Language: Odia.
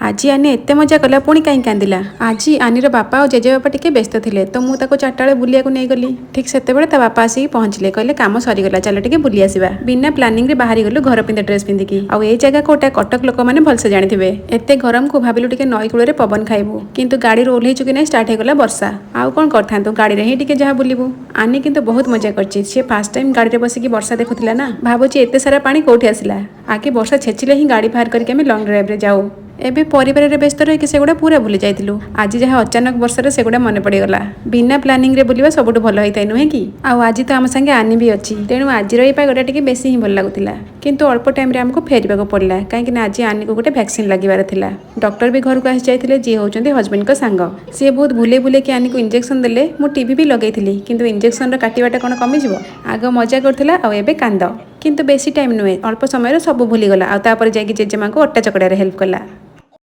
ଆଜି ଆନି ଏତେ ମଜା କଲା, ପୁଣି କାହିଁ କାନ୍ଦିଲା? ଆଜି ଆନିର ବାପା ଆଉ ଜେଜେବାପା ଟିକେ ବ୍ୟସ୍ତ ଥିଲେ, ତ ମୁଁ ତାକୁ 4ଟା ବେଳେ ବୁଲିବାକୁ ନେଇଗଲି। ଠିକ୍ ସେତେବେଳେ ତା ବାପା ଆସିକି ପହଞ୍ଚିଲେ। କହିଲେ, କାମ ସରିଗଲା, ଚାଲ ଟିକେ ବୁଲି ଆସିବା। ବିନା ପ୍ଲାନିଂରେ ବାହାରି ଗଲୁ ଘର ପିନ୍ଧା ଡ୍ରେସ୍ ପିନ୍ଧିକି। ଆଉ ଏଇ ଜାଗା କୋଉଟା, କଟକ ଲୋକମାନେ ଭଲସେ ଜାଣିଥିବେ। ଏତେ ଗରମକୁ ଭାବିଲୁ ଟିକେ ନଈ କୂଳରେ ପବନ ଖାଇବୁ। କିନ୍ତୁ ଗାଡ଼ିରୁ ଓହ୍ଲେଇଛୁ କି ନାହିଁ, ଷ୍ଟାର୍ଟ ହେଇଗଲା ବର୍ଷା। ଆଉ କ'ଣ କରିଥାନ୍ତୁ? ଗାଡ଼ିରେ ହିଁ ଟିକେ ଯାହା ବୁଲିବୁ। ଆନି କିନ୍ତୁ ବହୁତ ମଜା କରିଛି। ସିଏ ଫାର୍ଷ୍ଟ ଟାଇମ୍ ଗାଡ଼ିରେ ବସିକି ବର୍ଷା ଦେଖୁଥିଲା ନା, ଭାବୁଛି ଏତେ ସାରା ପାଣି କୋଉଠି ଆସିଲା। ଆଗେ ବର୍ଷା ଛେଚିଲେ ହିଁ ଗାଡ଼ି ବାହାର କରିକି ଆମେ ଲଙ୍ଗ ଡ୍ରାଇଭ୍ରେ ଯାଉ। ଏବେ ପରିବାରରେ ବ୍ୟସ୍ତ ରହିକି ସେଗୁଡ଼ା ପୁରା ଭୁଲି ଯାଇଥିଲୁ। ଆଜି ଯାହା ଅଚାନକ ବର୍ଷାରେ ସେଗୁଡ଼ା ମନେ ପଡ଼ିଗଲା। ବିନା ପ୍ଲାନିଂରେ ବୁଲିବା ସବୁଠୁ ଭଲ ହେଇଥାଏ, ନୁହେଁ କି? ଆଉ ଆଜି ତ ଆମ ସାଙ୍ଗେ ଆନି ବି ଅଛି, ତେଣୁ ଆଜିର ଏଇ ପାଗଟା ଟିକେ ବେଶୀ ହିଁ ଭଲ ଲାଗୁଥିଲା। କିନ୍ତୁ ଅଳ୍ପ ଟାଇମ୍ରେ ଆମକୁ ଫେରିବାକୁ ପଡ଼ିଲା, କାହିଁକି ନା ଆଜି ଆନିକୁ ଗୋଟେ ଭ୍ୟାକ୍ସିନ୍ ଲାଗିବାର ଥିଲା। ଡକ୍ଟର ବି ଘରକୁ ଆସି ଯାଇଥିଲେ, ଯିଏ ହେଉଛନ୍ତି ହଜବେଣ୍ଡଙ୍କ ସାଙ୍ଗ। ସିଏ ବହୁତ ଭୁଲେଇ ଭୁଲେଇକି ଆନିକୁ ଇଞ୍ଜେକ୍ସନ୍ ଦେଲେ। ମୁଁ ଟିଭି ବି ଲଗେଇଥିଲି, କିନ୍ତୁ ଇଞ୍ଜେକ୍ସନର କାଟିବାଟା କ'ଣ କମିଯିବ? ଆଗ ମଜା କରୁଥିଲା ଆଉ ଏବେ କାନ୍ଦ। କିନ୍ତୁ ବେଶୀ ଟାଇମ୍ ନୁହେଁ, ଅଳ୍ପ ସମୟରେ ସବୁ ଭୁଲିଗଲା। ଆଉ ତାପରେ ଯାଇକି ଜେଜେମାଙ୍କୁ ଅଟା ଚକଟାରେ ହେଲ୍ପ କଲା।